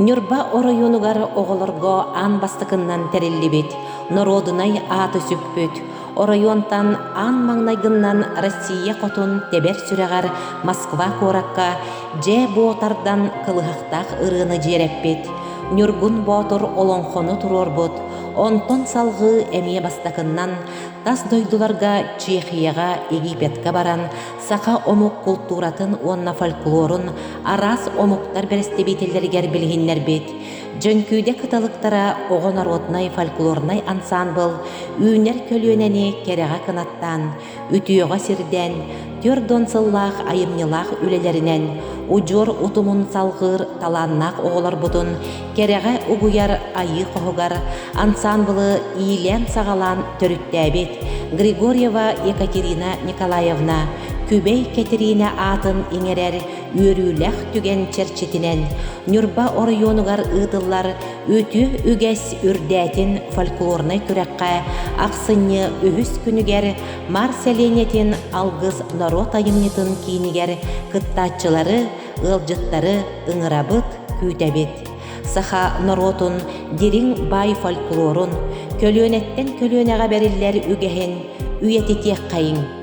Ньурба оройуонугар оҕолорго аан бастакыннан тэриллибит норуодунай ааты сүкпүт, оройуонтан аан маҥнайгыннан Россия хотун тэбэр сүрэҕэр Москва куоракка дьээ буо тардан кылыһахтаах ырыаны дьиэрэппит, Ньургун Боотур олоҥхону туруорбут, онтон салҕыы эмиэ бастакыннан тас дойдуларга Чехияҕа, Египетка баран саха омук култууратын уонна фольклорун араас омуктар бэрэстэбиитэллэригэр билиһиннэрбит Дьөҥкүүдэ кыталыктара оҕо народнай фольклорнай ансаамбыл үүнэр көлүөнэни кэрэҕэ кынаттаан, үтүөҕэ сирдээн, 40 сыллаах айымньылаах үлэлэринэн удьуор утумун салҕыыр талааннаах оҕолорбутун кэрэҕэ угуйар айыы хоһугар ансаамбылы иилээн-саҕалаан төрүттээбит Григорьева Екатерина Николаевна Күбэй Кэтириинэ аатын иҥэрэр үөрүүлээх түгэн чэрчитинэн Ньурба оройуонугар ыытыллар Үтүө үгэс үрдээтин фольклорнай күрэххэ ахсынньы үһүс күнүгэр Маар сэлиэнньэтин Алгыс норуот айымньытын киинигэр кыттааччылары, ыалдьыттары ыҥырабыт, күүтэбит. Саха норуотун дириҥ баай фольклорун, көлүөнэттэн көлүөнэҕэ бэриллэр үгэһин үйэтитиэххэйиҥ.